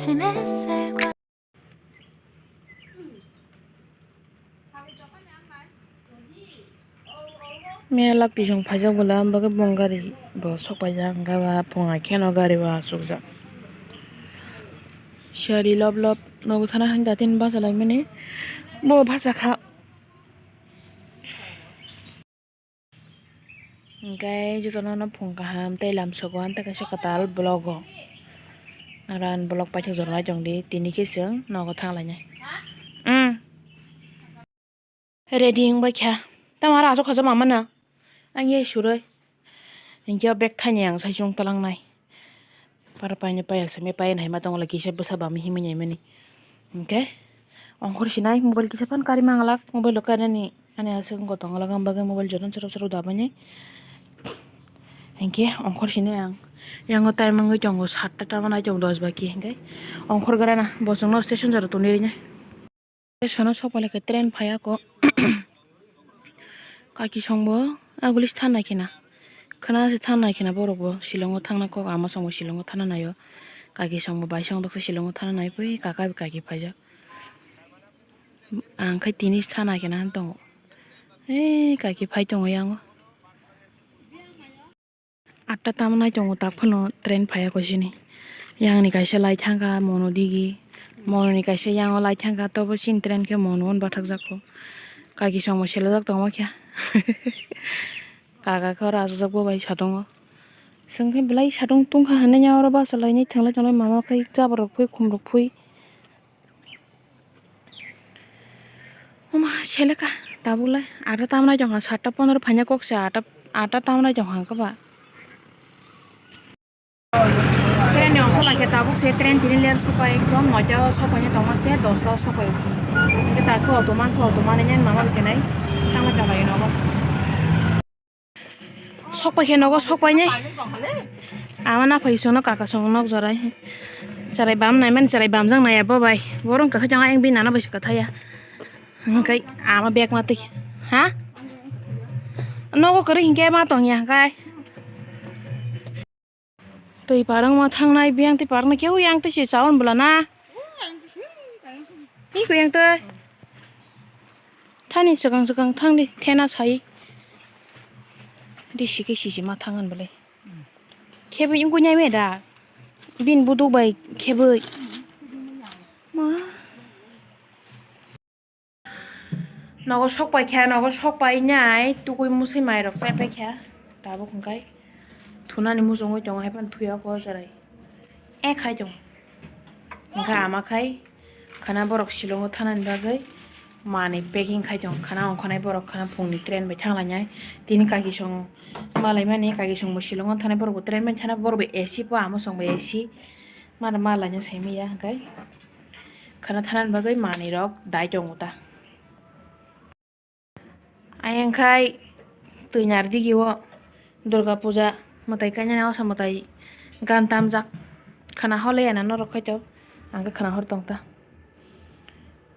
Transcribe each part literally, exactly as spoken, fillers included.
Mela twijong phaijak bwla, bagwi bong gari bo sok paijak, hwnkhai ba phunga kheno gari bo achukjak. Siyari lop lop nogo thana hinda tin bachalaimani bo bachakha. Hwnkhe jotono no phung kaham tei lamsogo, hwnkhe kaisa kwtal vlog o. Aran vlog paithak jornai tongdi, tini khe chwng nogo thanglainai. Umm. Ready wngbai kha. Tamo aro aswk khajak mamano. Ang ye suroi. Hwnkhe o bag thaini ang saichung twlangnai. Para paino paya simi paya naima tongo, kisa bwsa bam himwi naimani. Hwnkhe ongkhor sinai mobile kisa phano kari manglak, mobile rok kainani ani aswk wngkha tonglak, ang bagwi mobile jotono chwrwk chwrwk dabainai. Hwnkhe ongkhor sinai ang. Yango time wngwi tongo satta tamo nai tongo dos baki hwnkhe ongkhor grana bo chwngno station jora tongwi rinai. Station o sok phaikhe train phaiya kho. Kaki songbo aguli se thanai khena. Khwna se thanai khena borok bo Shillong o thangna kok, ama songbo Shillong o thana naio. Kaki songbo bai song doksa Shillong o thana nai pui kaka bai kaki phaijak. Ang khai tini se thana khena han tongo. Ei kaki phai tongo yango. Atta tamo nai tongo tak phano train phaiya kho sini. Yang ni kaisa lai thangkha mono digi. Mono ni kaisa yango lai thangkha tobo sini train khe mono hwn bathakjak kho. Kaki songbo selajak tongma khe. Kaka khe oro achukjak bo bai satung o. Chwng khe belai satung tungkha hinwi oro bachalainai thanglai thanglai mama khe jabra rok phui khum rok phui. Oma seleka tabuk le atta tamo nai tongkha satta pondro phaina kok se atta atta tamo nai tongkha khe ba. Train ni ongkha lai khe tabuk se train tini ler supai ekdom noita o sok paina tongma se dosta o sok pai o se. Hwnkhe ta khe auto man khe auto man nai mama bai khe nai thangma tonglaio nogo. Sok pai khe nogo sok pai nai. Ama naphai songno kaka song nok jorai. Cherai bam nai mani cherai bam jang nai abo bai. Borong kathai jang ayang bini nana bai se kathai ya. Hwnkhe ama bag ma twi. Ha? Nogo kwrwi hinkhe ma tong ya hwnkhe. Twi parang ma thangnai biyang twi parang khe yang twi se chaun bwla na. Iko yang twi. Thani swkang swkang thangdi thena sai. Di sike sisi ma thangan bwle. Khebwi wngkui nai me da. Bini buduk bai khebwi. Ma. Nogo sok pai kha, nogo sok pai nai tukui musui mai rok chai pai kha. Tabuk hwnkhe thunani muchungui tongo, hai phano thuya kho o cherai. E khai tongo. Hwnkhe ama khai khana borok Shillong o thanani bagwi manwi packing khai tongo. Khana ongkhornai borok khana phungni train bai thanglainai. Tini kaki song malaimani, kaki songbo Shillong o thanai borokbo train bai thana borokbo A C po, amo songbo A C. Mano malaina saimanya hwnkhe khana thanani bagwi manwi rok dai tongo ta. Ayang khai twi nar digi o Durga puja mwtai kainani osa mwtai gan tamjak khana hole ya na norok khaito ang khe khana hor tong ta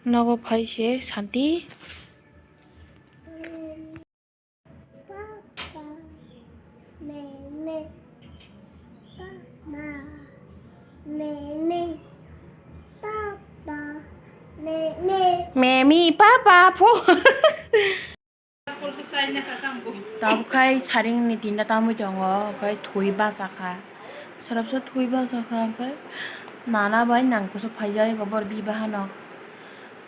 nogo phai se santi. Papa, meme, papa, meme, papa, meme. Memi, papa, phu. Tabuk khai saring ni tinta tamwi tongo, khai thui bachakha. Srapsa thui bachakha, khai nana bai nangkukso phaijak, eko bor bibaha no.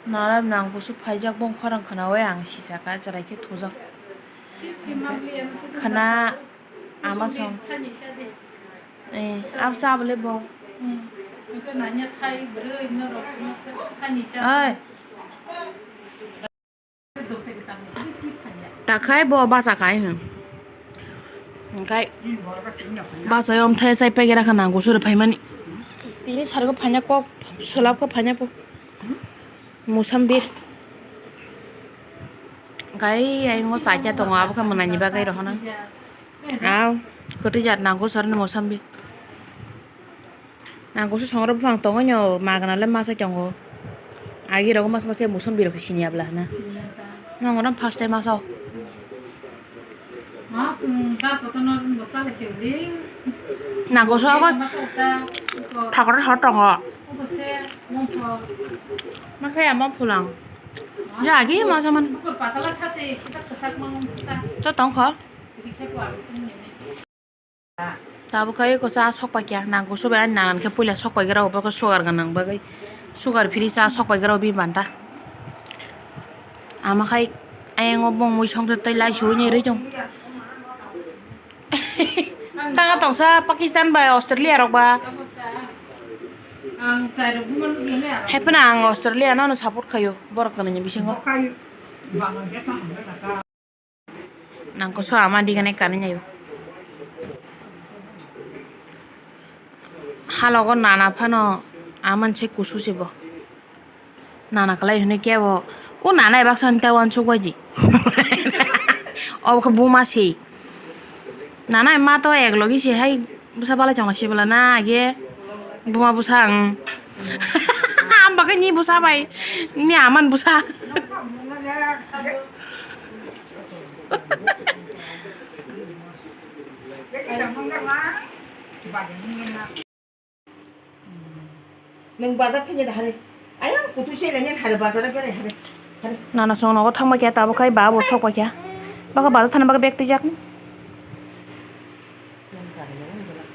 Nana nangkukso phaijak, bong khorang khwnaui ang sijak, ah, chwrai khe thujak. Khwna ama song. Eh, abo cha bwle bo. Ai. Takhai bo bacha khai hwn. Hwnkhe bacha yom thai chai paikera kha nangkukso rw phaimani. Tini sargo phaina kok swlap khe phaina kok. Musambir. Gai ai ngo chaikya tongo abo khe mwnani bagwi rohornai. Aw kwtwi jat nangkukso rwni musambir. Nangkukso songrok buphang tongo nw magna le masa tongo. Agi rogo masa masa musambir rok siniya bwla hwna. Nangkukno first time masa o. Nangkukso abo thakor thor tongo. Makhaya ma phulang. Jagi ma saman. To tongkho. Tabuk khe eko cha sok paikha, nang kusu bai ani nanan khe puila sok paigra, obo khe sugar gwnang bagwi, sugar free cha sok paigra o bini banta. Ama khai ayang o bongwi songsa tei lai suwi ni rwi tong. Tanga tongsa Pakistan bai Australia rok ba. Hai phano ang Australia no, no support khaio borok tongmani bisingo. Nang kusu ama digane kanwi naio. Halogo nana phano aman se kusu se bo. Nana kwlai hwnwi kebo. O nana baksa hwnwi ta uansuk bai di. Obo khe buma se. Nana ma to ek logi se hai. Bwsa balai chwng lai sibala na age buma bwsa ang. Ang bagwi ni bwsa bai ni aman bwsa. Nwng bazar thangya da hari. Ayang kutu se lengen hari bazar berai hari. Hari. Nana song nogo thangma kya tabuk khai ba bo sok paikha. Baka bazar thana baka bag tijak. Nang kari ya, ini belak.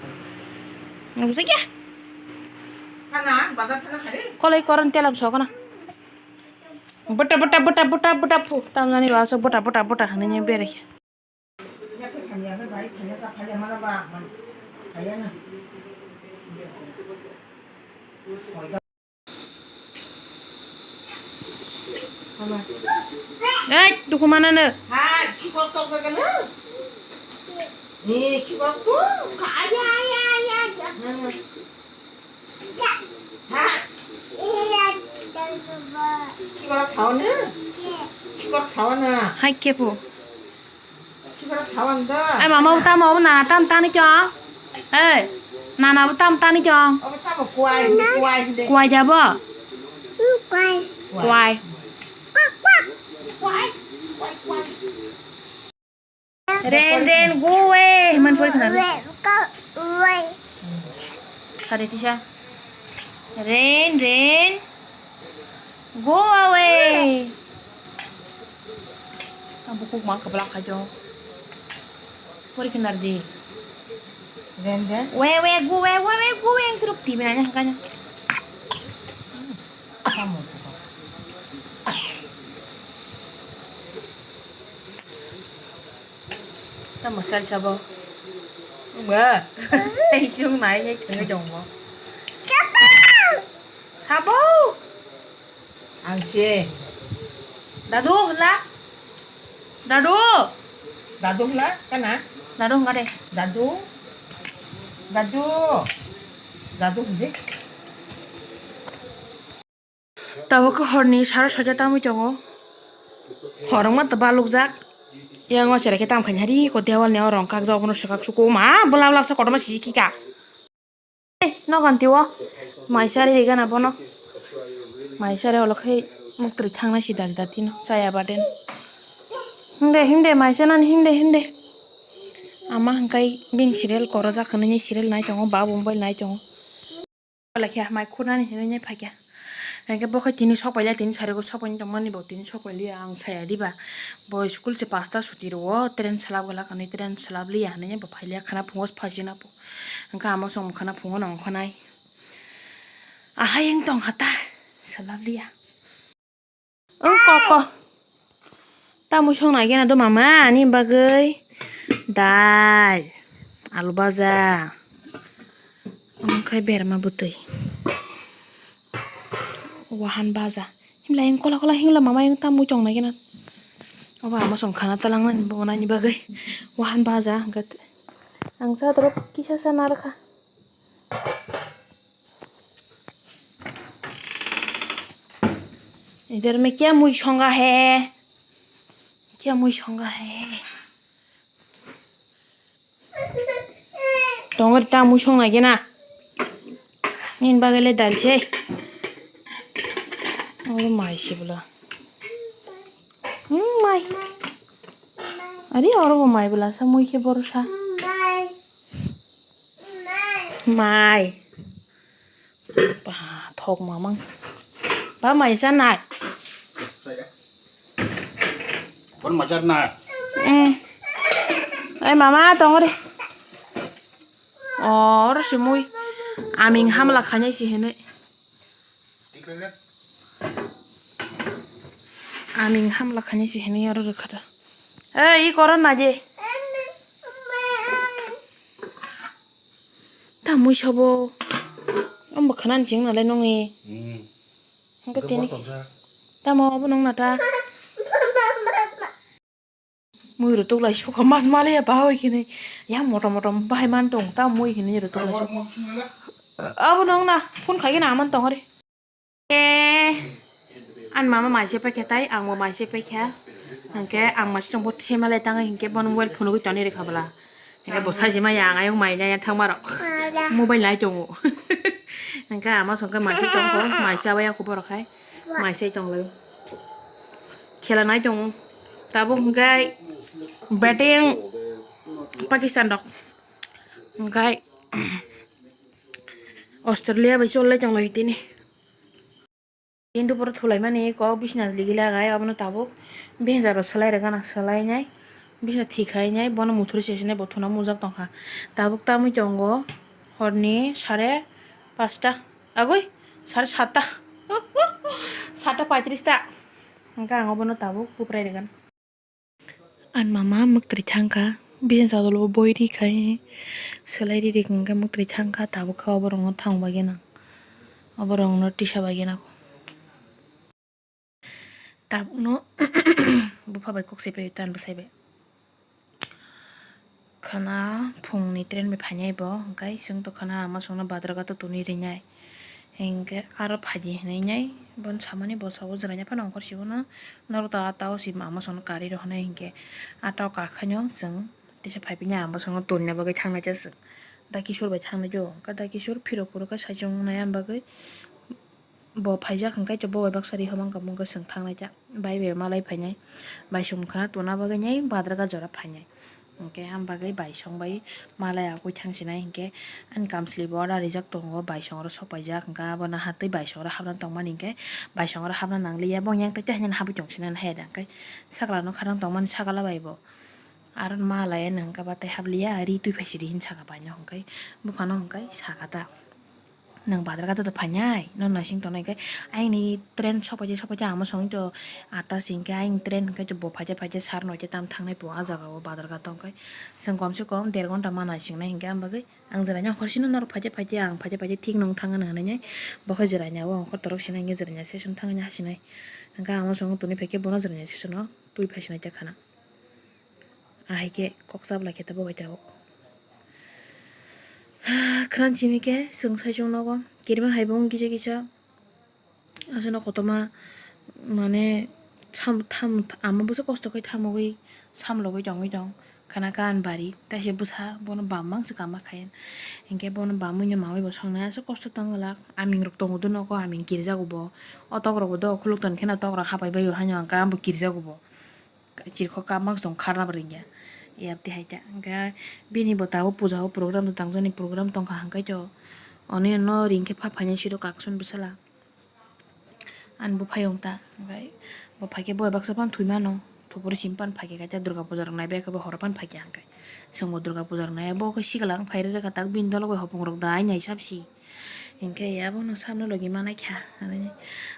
Nang bisa kya? Kana bazar thana hari. Kolai koran telam sok na. Buta buta buta buta buta phu. Tamjani ba sok buta buta buta hani nya berai. Ei, dukumanano. Hai, chikor tok begalo. Ni chikor tu, ka aya aya aya aya. Hai. Chikor thawana. Chikor thawana. Hai kepu. Ai mama bo tamo obo nana tam tani chong. Ei, nana bo tam tani chong. Obo tamo kwai, kwai hinde. Kwai jabo? Kwai. Kwai. Kwai, kwai, kwai. Ren, ren, go away. Himani pori khna. Sari tisa. Ren, ren. Go away. Abo kok ma kabla khajo. Pori khinar di. Ren, ren. We, we, go, we, we, we, go, we, ang truk tibi nanya kanya. Kamu. Tamo style sabo. Wngma. Sai sung nai nai thangwi tongmo. Sabo. Ang se. Dadu hla. Dadu. Dadu hla kana? Dadu hla de. Dadu. Dadu. Dadu hla de. Tabuk khe horni sara soita tamwi tongo. Hor wngma tw balukjak. Yang o cherai khe tam khaini hari ko dewal ni o rong kakjak obono swkak suku ma bwla bwla bwsa kotorma sisi kika. Ei, nogan twi o mai sari rigana bono. Mai sari olo khe muktwi thangnai si dal dal tino chaya baden. Himde himde mai sanani himde himde. Ama hwnkhe bini serial korojak hwnwi serial nai tongo, babu mobile nai tongo. Wala khe mai khunani hinwi nai phaikha. Hingke bo khe tini sokpailiya, tini sarigo sokpaini tongmani bo tini sokpailiya ang saya diba. Bo school se pasta suti rwo, train swlap glak hinwi train swlap liya hinwi bo phailiya khana phungo phajina bo. Hingke amo chwng khana phungo nang khanai. Ahai wng tongkha ta swlap liya. Wng koko. Tamui song nai gena do mama ani bagwi dal, alu baja, omo khai berma bwtwi, wahan baja. Himlai wng kola kola himla mama wng tamui tong nai gena. Obo ama song khana talang nani bo nani bagwi wahan baja hwnkhe ang cha dorok kisa sa narwkha. इधर में क्या मुई सोंगा है, क्या मुई सोंगा है? Tongor ta muisong nai gena. Nin bagele dal se. Oro mai se bula. Hmm, mai. Ari oro bo mai bula sa mui khe boro sa. Mai. Ba, thok mamang. Ba, mai chanai. Bon majar na. Eh. Ai, mama, tong re. Or simui. Aming hamla khanya si hene. Aming hamla khanya si hene aro rwkha da. Ei, i koron na je. Tamui sabo. Ombo khana ni ching nalai nungni. Hmm. Hwnkhe tini. Tamo obo nung na ta. Mui rw tuklai sukha mas maliya ba hoi khini. Yang motom motom bahai man tong ta mui hini rw tuklai sukha. Abo nung na phone khai gana aman tong ari. Eh, an mama mai se paikha tai ang bo mai se paikha. Hwnkhe ang mai se tongbo thema lai tang hinkhe bono mobile phunugwi toni rwkha bwla. Hwnkhe bo sajima yang ayang mai nai thangma rok. Mobile nai tongo. Hwnkhe ama songkhe mai se tongkho mai se abaya kho borok hai. Mai se tong lai. Khela nai tongo. Tabuk hwnkhe batting Pakistan rok. Hwnkhe Australia bai chol lai tong lai tini. Kintu poro thulaimani kok bisna ligi lagai, abono tabuk bensaro swlai rwgana, swlainai bisna thikhainai, bono muthuri sesinai bo thuna mujak tongkha. Tabuk tamui tongo horni sare pasta, agoi, sare satta, satta paitris ta. Hwnkhe ang obono tabuk buprai rwgan. Ani mama mwktwi thangkha, bising sadolo boi ri khai, swlai ri ri hwnkhe mwktwi thangkha, tabukha oborokno thang bagwi nang, oborokno tisa bagwi nang. Tabukno bupha bai kok sai pai tan bwsai bai. Khana phungni train bai phainai bo, hwnkhe chwng tongkhana ama songno Badrghat o tonwi rinai. Hinkhe aro phaidi hinwi nai, bono samani bo sabo jwraina phano ongkhor sibano norok ta ta o si ama songno karwi rw hinai hinkhe. Ata o kakhaino chwng teisa phaiphini ama songno tonna bagwi thangnai ta chwng. Da Kishore bai thangnai o, da Kishore phirok phuru khe saichung wngnai ani bagwi. Bo phaijak hwnkhe to bo bai baksa ri hwnmang kha mungkha chwng thangnai ta. Bai bai malai phainai. Bai song khana tuna bagwi nai Badrghat jora phainai. Hwnkhe am bagwi bai song bai malai agwi thang sinai hinkhe ani kamsli bo order rijak tongo, bai song oro sok paijak hwnkhe abo nahatwi bai song oro hapna tongmani hinkhe bai song oro hapna nangliya bo yang tei tei haino habwi tong sinai hai da hwnkhe sakla no kharang tongmani sakala bai bo aro malai ani hwnkhe ba tei habliya ri twi phai sidi hin saka bai no hwnkhe buphano hwnkhe saka ta. Nwng Badrghat o phainai, no naising tongnai khe, aini train sopaidi sopaidi amo songwi to atta singkhe, aini train hwnkhe to bo phaide phaide sar noite tam thangnai po a jaga o Badrghat o hwnkhe. Chwng komse kom der ghonta ma naisingnai hinkhe, am bagwi ang jwraino hor sino norok phaide phaide ang phaide phaide thik nung thangna hinwi bo khe jwraini o ongkhor torok sina hinkhe jwraini session thangwi hasinai. Hinkhe amo songwi toni phaikhe bono jwraini session o twi phaisinai ta khana. Ahai khe kok chap lai khe tabuk bai tabuk. Khran simi khe chwng sai chwng nogo kirima hai bo wng kisa kisa. Aswkno kotorma mane sam tham ama bwsa kosto khe thamogwi samlogwi tongwi tong khana kan bari taisa bwsa bono bam mang se kama khayan. Hinkhe bono bamwi no mawi bo songnai aswk kosto tong glak aming rok tongo do nogo aming kirjago bo o tok rok bo do khuluk ton kheno tok rok hapai bai o haino hwnkhe ambo kirjago bo. Chirkho kap mang song kharna bo ringya. Yapti hai ta. Hwnkhe bini bo tabuk puja o program tangjaknai program tongkha hwnkhe to. Oni no ringkhe pha phainai siro kakson bwsala. Ani bo phai wng ta. Hwnkhe bo phaikhe bo baksa phano thwi mano. Thupuri simi phano phaikhe kaisa Durga puja rok naibai khe bo horo phano phaikhe hwnkhe. Chwng bo Durga puja rok naiya bo khe sikla wng phai rwkha tak bini dolo bai hopong rok dai nai sabsi. Hinkhe abono samno logi manai kha.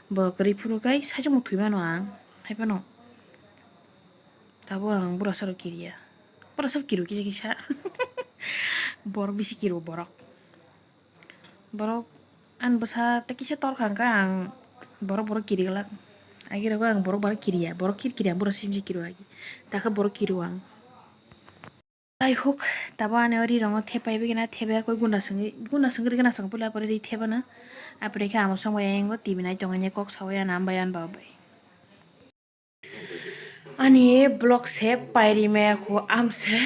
Bo kwrwi phuru khe saichung thwi mano ang. Hai phano. Tabuk ang bwrasa rok kiriya. Bwrasa kiru kisa kisa. Borok bisi kiru borok. Borok ani bwsa tei kisa tor kha hwnkhe ang borok borok kiri glak. Agi rogo ang borok borok kiriya. Borok kir kiriya ang bwrasa simsi kiru agi. Takhe borok kiru ang. Ai huk, tabuk ani o ri rokno thepai bagwi na thepai koi gunda swngwi, gunda swngwi rwgena swng puila pore ri thebana. Apore khe amo songbai ayang o T V nai tongwi kok sawi ani ambai ani baba bai. Ani vlog se pairi maya khu amse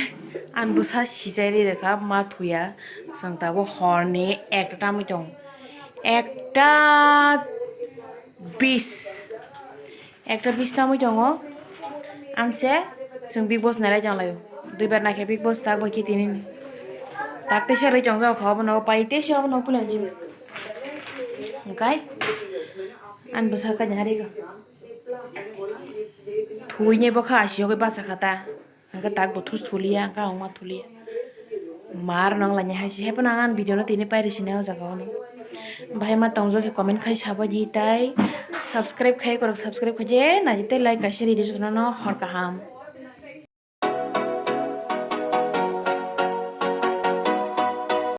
an bwsa sijai ri rwkha ma thuya. Chwng tabuk horni ekta tamwi tongo. Ekta bis. Ekta bis tamwi tongo. Amse chwng Bigg Boss nailai tonglaio. Duibar naikhe Bigg Boss tak bai khe tini. Tak teisa rwi tongjak kha obono pai teisa obono puila jibi. Hwnkhe ani bwsa kanya hari go. Thuinai bokha asiyogwi bacha kha ta. Hwnkhe tak bo thus thuliya, hwnkhe ang ma thuliya. Mar nang lainai hai se, hai phano ang ani video no tini pairi sinai o jaga o no. Bahai ma tongjo khe comment khai sabai di tai. Subscribe khai korok subscribe khai je, naidi tei like kaisa ridi jotono no hor kaham.